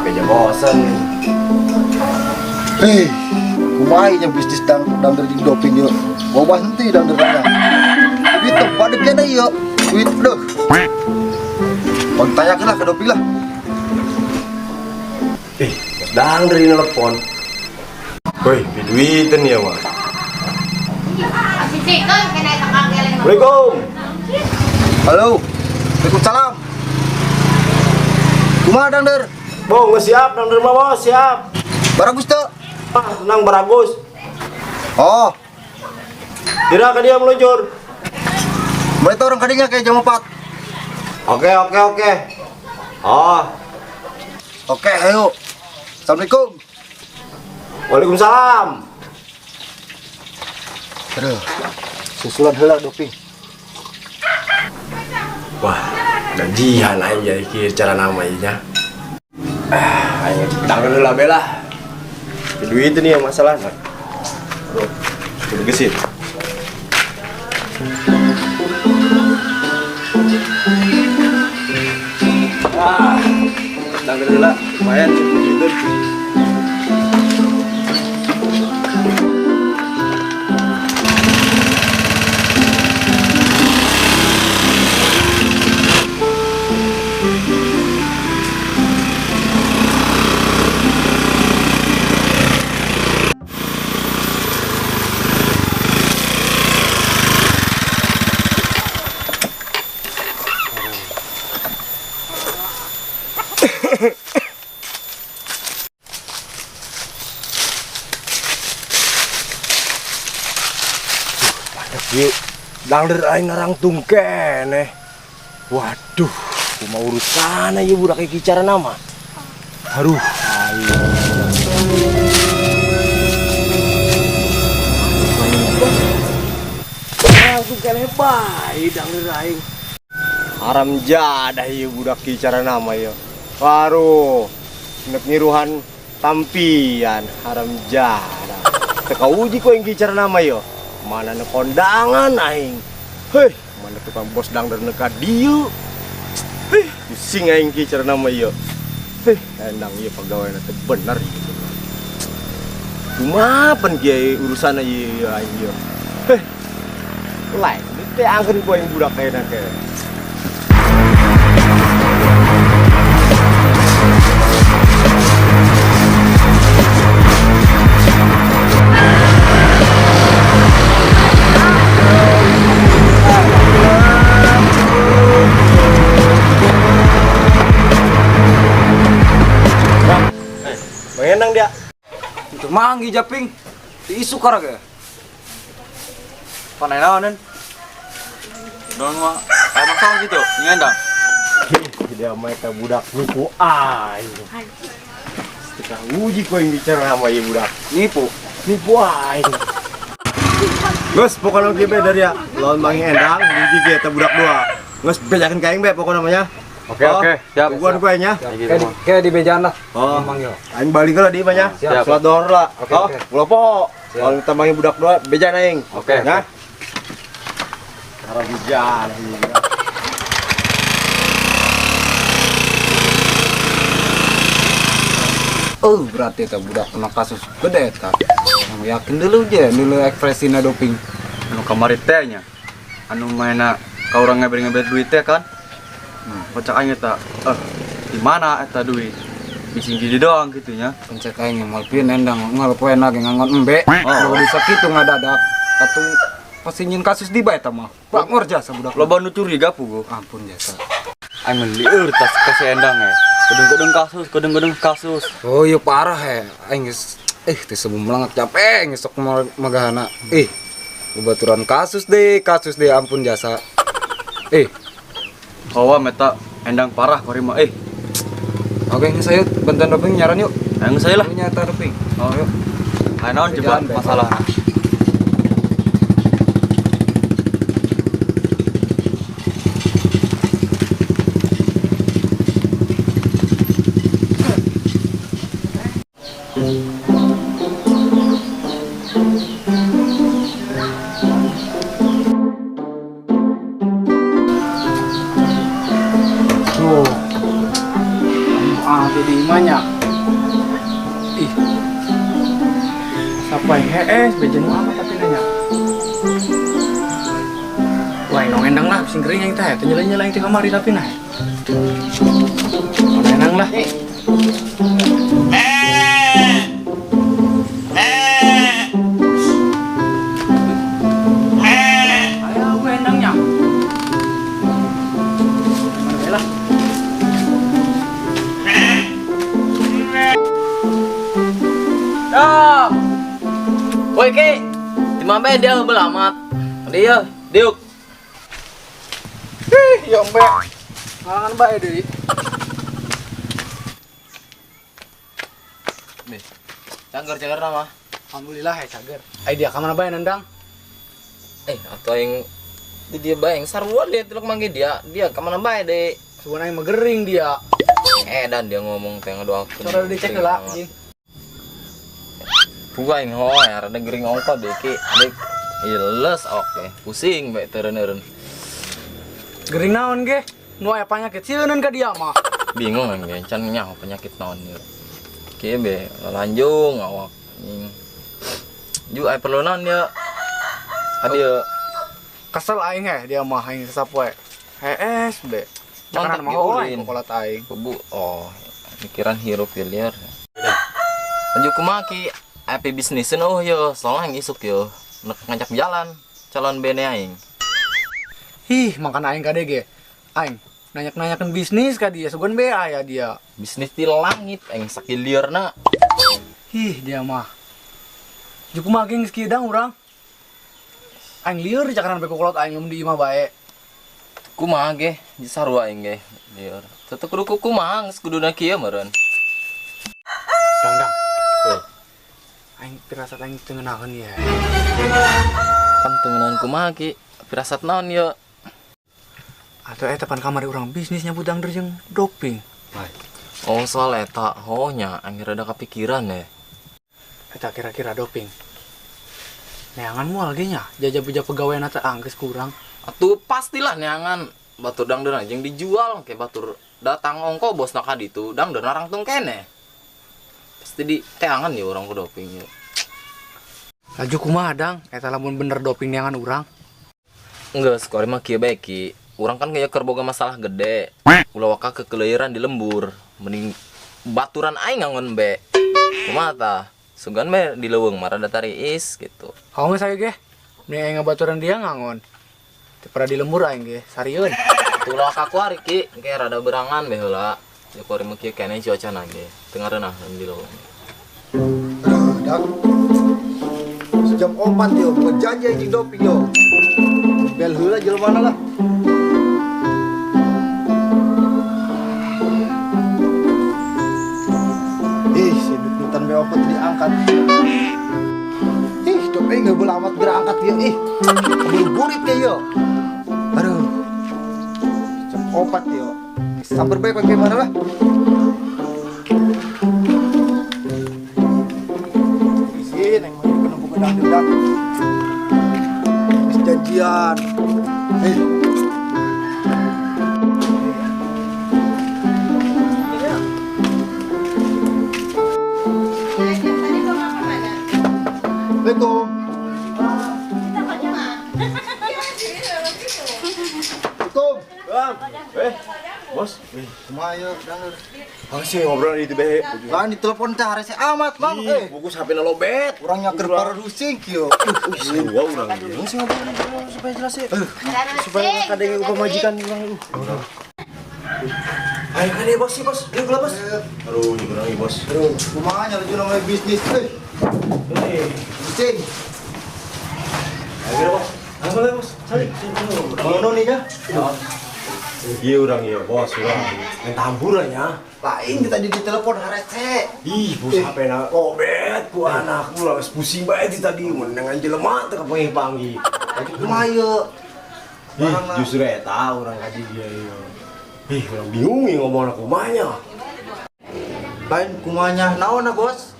Aja bosen. Eh, kumaha nya bisnis dang dangder jeung doping yeuh. Wawah henteu dangder nya. Duit teh pada kene ieu. Duit deuh. Pang tanyakeun lah ke doping lah. Eh, bos dangder ini telepon. Woi, duitan ya mah. Assalamualaikum. Halo. Waalaikumsalam. Kumaha dangder? Bong, nggak siap, dangder mah bos, siap. Baragus teu? Ah, tenang baragus. Oh, Kira ke dia meluncur. mereka orang kadinya kayak jam 4. Oke, oke, oke. Oh, Oke, ayo. Assalamualaikum. waalaikumsalam. Aduh, susulan heula doping. Wah, gajian aing jadi kieu cara namanya. Ah, aing dangder heula be lah. Duit ini yang masalah. Aduh, kudu gesit. Ah, dangder heula, lumayan duit. Ieu dangder aing ngarangtung keneh. Waduh, kumaha urusan ieu budak iki cara nama. Aduh, aing. Ngarangtung keneh bae dangder aing. Haram jadah ieu budak ki cara nama ieu. Waduh, nek ngiruhan tampian haram jadah. Teka uji ku aing ki cara nama ieu. Mana nek kondangan aing. Heh, mana tukang bos dangder nek ka dieu. Heh, pusing aing ki cara nama ieu. Heh, endang ieu pegawai teh bener ieu. Kumaha pan kieu urusan ieu aing ieu. Heh. Lain teh angkeun ku aing budak ayeuna teh. Mengenang dia. Itu manggi japing. Isu karag ya. Panai naon? Don mah aya masalah gitu, ngendang. Dia mereka budak nipu aing. Kita uji kau yang bicara sama ieu budak. Nipu. Nipu aing. Geus pokokna kieu be dari ya. Lawan Mang Endang hiji ge eta budak dua. Geus bejakeun ka aing be pokokna mah nya. Oke, oke, siap. Tungguan ku aing nya. Kayak di, kayak di bejaan lah. Oh. Manggil. Aing balik lah di imah nya. Siap. Salat dohor lah. Oke, Oh, oke. ulah poho. Kalau kita manggil budak dua bejan aing. Oke, Ya. Haram jadah ieu. Oh, berarti eta budak kena kasus gede eta. Yang yakin dulu je dulu ekspresina doping. Anu kamari teh nya. Anu maena ka urang ngeber-ngeber duit teh kan. Kocak aing eta. Di mana eta duit? Bising gini doang gitu nya. Pencet aing yang malpieun endang ngal poe lagi ngangon embe. Oh. Bisa kitu ngadadak. Atuh pasti nyin kasus di bae eta mah. Bangor jasa budak. Loba nu curiga puguh. Ampun jasa. Aing mah lieur tas ka si Endang ya. Kedeng-kedeng kasus, kedeng-kedeng kasus. Oh iya parah ya. Aing geus teh sebelum melangak capek geus sok magahana. Bebaturan kasus deh ampun jasa. Hawa meta Endang parah kori mah. Oke, geus ayo bantuan doping nyaran yuk. Ayo saya lah. Nyata doping. Oh, yuk. Ayo naon coba Jalan, Be. masalah. Tuh. Ah, jadi imahnya. Apa yang hees bejen amat tapi nanya. Wah, nong endang lah, bising kering yang teh, nyela-nyela yang teh kamari tapi nah. Nong endang lah. Ayo, gue endangnya. Mana lah. Ya. Woi Ki, di mana dia belamat? Dia, diuk. Ih, ya embe. Ngalangan bae deui. Nih. Cager-cager nama. Alhamdulillah ya cager. Ai dia ka mana bae nendang? Atau yang di dia bae yang sarua dia tilok manggil dia, dia ka mana bae deui. Sebenarnya mah gering dia. Dan dia ngomong teh ngadoakeun. Cara dicek heula, anjing. Buka yang ho, ya, rada gering ongko deh Ki. Dek, iles oke, pusing bae teureun-eureun. Gering naon ge? Nu aya penyakit sieuneun ka dia mah. Bingung kan ge, can nyaho penyakit naon ieu. Kieu be lanjung awak anjing. Ju aya perlu naon ieu? Ka dieu. Kesel aing heh dia mah aing sapoe. Hees be. Mantap Mah diulin. kokolat aing. Kubu oh, pikiran hirup liar. Lanjut kumaha Ki? Api bisnisin oh yo, soalnya yang isuk yo. Nek ngajak jalan calon bene aing. Ih, makan aing kade ge. Aing nanyak-nanyakeun bisnis ka dia, sugan be aya dia. Bisnis di langit aing sakilieurna. Ih, dia mah. Ju kumaha ge geus kieu dang urang. Aing lieur cakaran be kokolot aing mun di imah bae. Kumaha ge, sarua aing ge lieur. Tetep kudu kumaha geus kuduna kieu meureun. Dang dang. Heuh. Aing pirasat aing teu ngeunaheun ya. Pan teu ngeunaheun kumaha Ki? Pirasat naon ye? Atuh eta pan kamari urang bisnis nyabut dangder jeung doping. Oh soal eta, oh nya aing rada kepikiran ya. Eta kira-kira doping. Neangan moal ge nya, jajah-jajah pegawai teh anggeus kurang. Atuh pastilah neangan batur dangder jeung dijual ke batur datang ongko bosna ka ditu dangder narangtung keneh. Pasti di teangan ya orang ku doping ya. Laju kumaha dang, eta lamun bener doping neangan urang. Enggeus, kuari mah kieu bae Ki. Urang kan kayak keur boga masalah gede. Ulah waka kekeleuran di lembur. Mending baturan aing ngangon be. Kumaha tah? Sugan be di leuweung mah rada tariis gitu. Haung saya ge. Mending aing ngabaturan dia ngangon. Teu pernah di lembur aing ge, sarieun. Tuh ulah waka kuari Ki, kayak rada berangan be heula. Ya kuari mah kieu keneh cuacana ge. Teu ngareunah di leuweung. Aduh, dang. Sejam 4 yo, bukan janji anjing doping yo. Bel heula jelema lah. Ih, si duit-duitan be ongkot diangkat. Ih, doping nggak boleh amat berangkat ya. Ih, keburu burit ya yo. Aduh, jam 4 yo. Samper baik pakai mana lah? Izin, yang mau kena buka dangdut. Habis janjian. Assalamualaikum. Assalamualaikum. Bang. Bos. Kumaha ieu dangdut? Masih ngobrol di be. Lah ditelepon teh harese amat, Mang. Buku HP na lobet. Urang nyaker pararusing kieu. Sarua urang ieu. Masih ngobrol supaya jelas ya. Supaya kadenge pamajikan urang. Ayo kade bos, bos. Yuk lah bos. Aduh, urang ieu bos. Aduh, kumaha nya lucu namanya bisnis euy. Bising. Ayo bos. Ayo bos. Cari. Ngono nih ya. Iya urang ieu bos, urang. Main tamburan ya. Lain kita di telepon harese. Ih, bos HP na lobet ku anak lu geus pusing bae ti tadi menengan jelema teu kapanggih-panggih. Kumaha ieu? Ih, justru eta urang kaji dia ieu. Ih, urang bingung ieu ngomongna kumaha nya. Lain kumanya naon bos?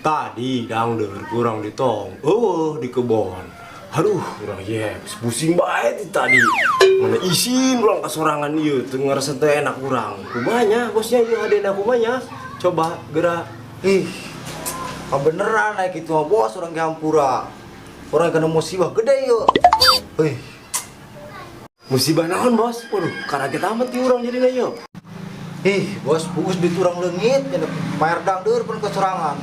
Tadi dangdeur kurang ditong. Eueuh di kebon. Aduh, urang ye pusing bae ti tadi. Mana isin urang kasorangan ieu teu ngarasa teu enak urang. Kumaha nya bosnya ieu hadena kumaha nya? Coba geura. Ih. Kabeneran naik itu mah bos orang ge hampura. Orang kena musibah gede yuk. Hei, Musibah naon, Bos? Waduh, kaget amat ki urang jadina yo. Ih, bos, pugus duit urang leungit, nya bayar dangdeur pun kesorangan.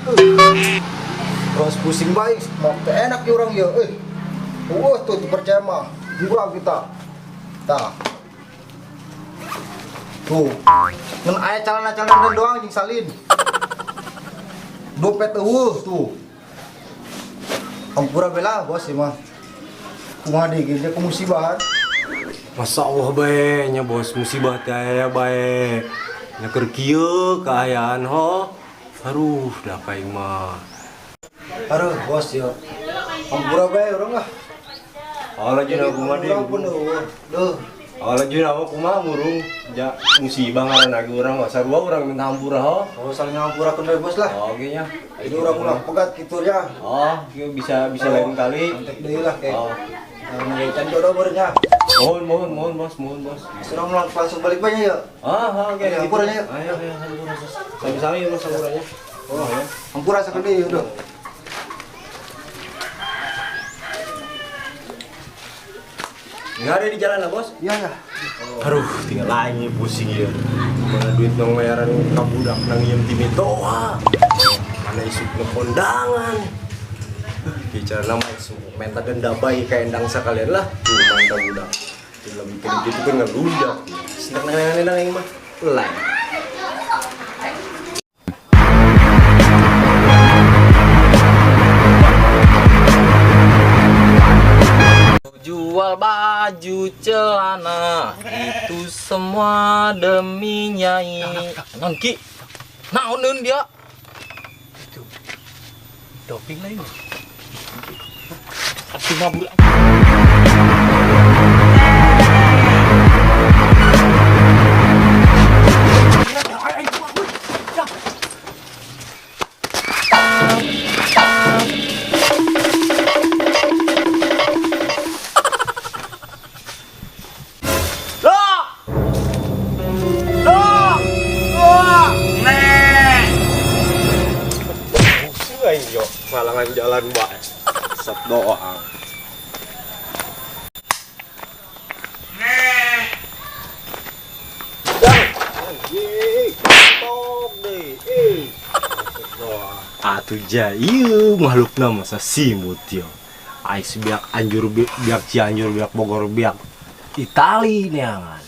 Terus pusing baik, mau teu enak ya urang ya. Tuh percaya mah, kurang kita. Tah. Tuh. Ngan aya calana-calana doang jeung salin. Dompet eueuh tuh. Ampura bela bos ieu mah. Kumaha deui ge ku musibahan. Masa Allah bae nya bos musibah teh aya bae. Nya keur kieu kaayaan ho. Aduh, dah aing mah. Aduh bos ya. Ampura bae urang lah. Awalnya jeung kumaha deui. Urang pun eueuh. Duh. Awalnya jeung apa kumaha murung ja musibah ngaranna ge urang mah sarua urang minta hampura ho. Oh, saling ngampurakeun bae bos lah. Oh, oke nya. Jadi urang ulah pegat kitu ya. Oh, kieu bisa bisa lain kali. Antek deui lah kayak. Oh. Nah, can jodoh barunya. Mohon, mohon, mohon bos, mohon bos. Sudah langsung balik banyak ya. Ah, oke. Ya, hampura nya. Ayo, ayo, hampura. Sami-sami bos hampuranya. Oh, ya. Hampura sakali udah. Nggak ada di jalan lah bos. Iya ya. Aduh, tinggal lagi pusing ya. Mana duit nang bayaran kabudak nang iem timitoa. Mana isuk kondangan. Bicara nama isuk minta denda bayi kayak endang sekalian lah. Tuh mantap budak. Lebih kena gitu kan ngeludak. Senang nang nang mah. Lain. Jual baju celana itu semua demi nyai. Naon Ki? Naon deun dia? Itu. Doping lain. Atuh mabur. Ngalangan jalan bae. Sat doang. Atuh ja ieu makhlukna masa simut yo. Aing biak anjur biak Cianjur biak Bogor biak Itali neangan.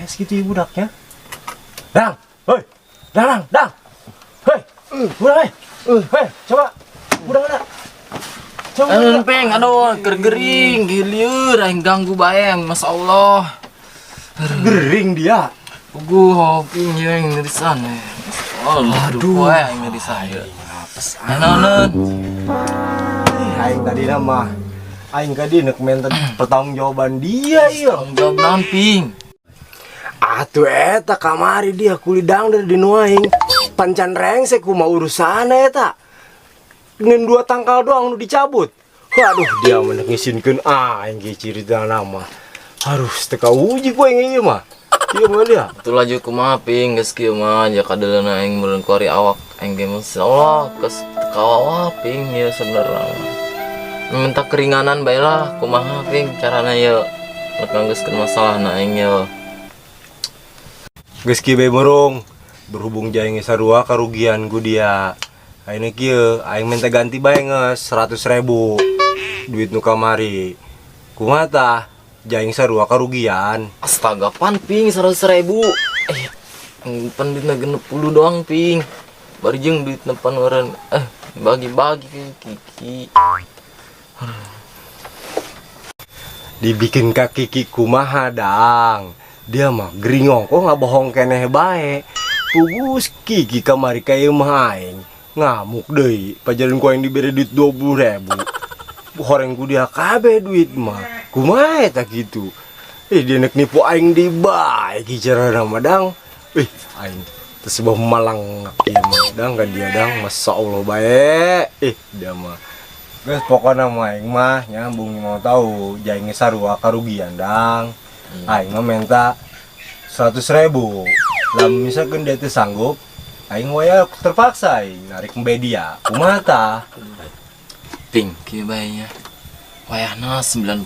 Segitu ieu budaknya. Dang, hoi. Dang, dang. Hoi. Budak hei. Hei, coba. Budak mana? Coba. Peng, aduh, keur gering, gilieur aing ganggu bae, masyaallah. Gering dia. Puguh hopping jeung ngerisan. Allah, aduh, poe aing ngerisan ieu. Naon? Aing tadi mah aing tadi nek minta pertanggungjawaban dia ieu. Tanggung jawab naon, Ping? Atuh eta kamari dia kuli dangder di nu aing. Pancan rengsek kumaha urusan eta. Ngan dua tangkal doang nu dicabut. Waduh, dia mah nek ngisinkeun aing ge cirita nama. Harus teu kauji ku aing ieu mah. Ieu mah dia. Atuh laju kumaha, Ping, geus kieu mah ja kadeuleuna aing meureun kuari awak aing ge masyaallah geus teu kawawa, Ping, ieu sebenarnya. Minta keringanan bae lah, kumaha, Ping, carana ieu rek nganggeuskeun masalahna aing ieu. Geus kieu bae murung. Berhubung jaing sarua karugian ku dia. Ayeuna kieu aing minta ganti bae geus 100.000 duit nu kamari. Kumaha tah? Jaing sarua karugian. Astaga, pan Ping 100.000. Pan duitna 60 doang, Ping. Bari jeung duitna pan eureun bagi-bagi ke Kiki. Dibikin ka Kiki kumaha dang. Dia mah gering kok nggak bohong keneh bae. Pugus Kiki kamari ka ieu mah aing. Ngamuk deui, pajaran ku aing dibere duit 20.000. Horeng ku dia kabeh duit mah. Kumaha eta kitu? Dia nek nipu aing di bae ki carana mah dang. Aing teu sebab malang ieu mah dang ka dia dang, masyaallah bae. Dia mah. Geus pokona mah aing mah nyambung mau tahu jaing sarua karugian dang. Aing mah minta 100.000. Lah misalkan dia teu sanggup, Aing waya terpaksa aing narik embe dia. Kumaha tah? Ping, kieu bae nya. Wayahna 90.000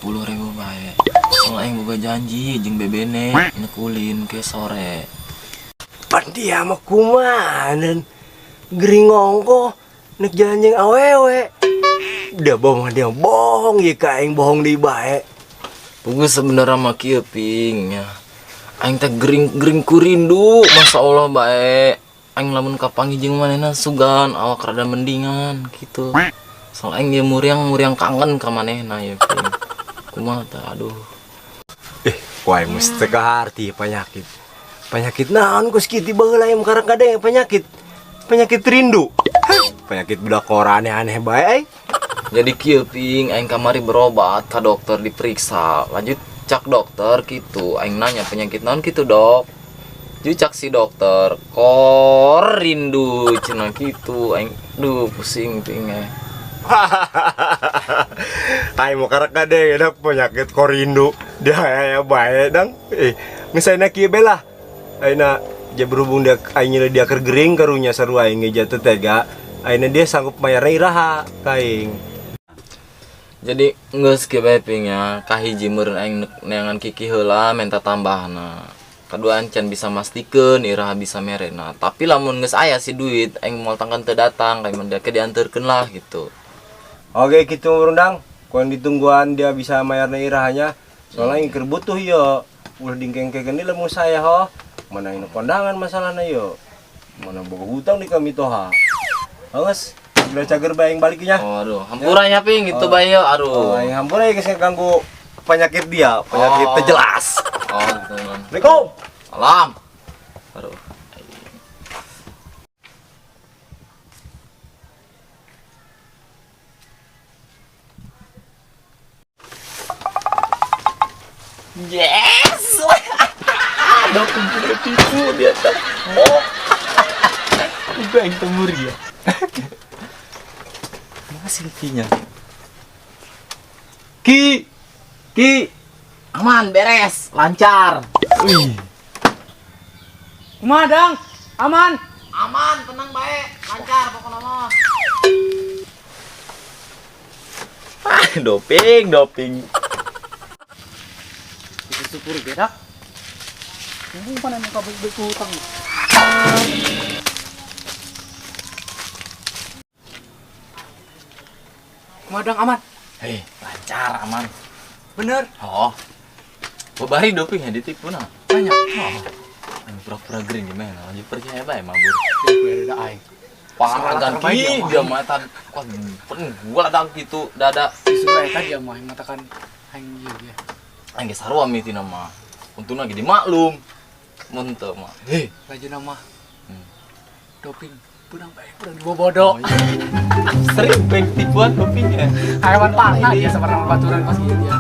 bae. Soalnya aing boga janji jeung bebene nek ulin ke sore. Pan dia mah kumaha gering ongko nek jalan jeung awewe. Dia bohong, dia bohong ye ka aing bohong deui bae. Puguh sebenarnya mah kieu Ping nya. Aing teh gering-gering ku rindu, Masya Allah bae. Aing lamun kapanggih jeung manehna sugan awak rada mendingan gitu. Soal aing ge muriang-muriang kangen ka manehna ye Ping. Kumaha tah aduh. Ku aing mesti teu kaharti penyakit. Penyakit naon kos kitu baheula aing karang kadang penyakit. Penyakit rindu. Hah, penyakit budak ora aneh-aneh bae aing. Jadi kieu Ping, aing kamari berobat ka dokter diperiksa. Lanjut cak dokter gitu, aing nanya penyakit naon gitu dok. Jadi cak si dokter, kor rindu cenah gitu, aing duh pusing Ping eh. Aing mau karek kade enak penyakit korindu. Dia aya bae dang. Geus ayeuna kieu bae lah. Ayeuna ja berhubung dia aing dia keur gering karunya sarua aing ge jatuh tega. Ayeuna dia sanggup mayarna iraha ka aing. Jadi geus kieu bae Ping ya, kahiji meureun aing neangan kiki heula menta tambahna. Kadua can bisa mastikeun iraha bisa merena. Tapi lamun geus aya si duit aing moal tangkan teu datang, aing mah dia ke dianterkeun lah gitu. Oke gitu merundang, ku yang ditungguan dia bisa mayarna irahanya. Soalnya yang keur butuh yo, ulah dingkengkekeun deui lamun saya ho. Mana ini kondangan masalahna yo. Mana boga hutang di kami toha. Geus, udah cager bae aing balik nya. Oh, aduh, hampura nya Ping gitu bae yo, aduh. Oh, aing hampura geus ngeganggu penyakit dia, penyakit Oh. teu jelas. Oh, gitu, man. Assalamualaikum. Salam. Aduh. Yes. Ada kumpul tipu dia tak. Oh. Udah yang temur dia. Masih kinya. Ki. Ki. Aman, beres, lancar. Wih. Kumaha Dang? Aman. Aman, tenang bae, lancar pokoknya mah. Ah, doping, doping. Syukur gerak. Ini mana muka baik-baik hutang. Kumaha Dang, aman? Hei, lancar, aman. Bener. Oh. Babari doping ya ditipu nah. Banyak. Oh. Aing pura-pura gering gimana? Lanjut percaya bae mabur. Gue ada aing. Parah Salah kan terbaik ki dia dia mah eta wah pen gua ladang gitu dada. Justru eta dia mah yang matakan aing ieu dia. Aing ge sarua mitina mah. Untungna ge dimaklum. Mun teu mah. Hei, Lajuna mah. Doping benang bae udah dibobodo. Oh, iya. Sering peng tipuan dopingnya. Hewan panah dia sebenarnya baturan pas gitu dia.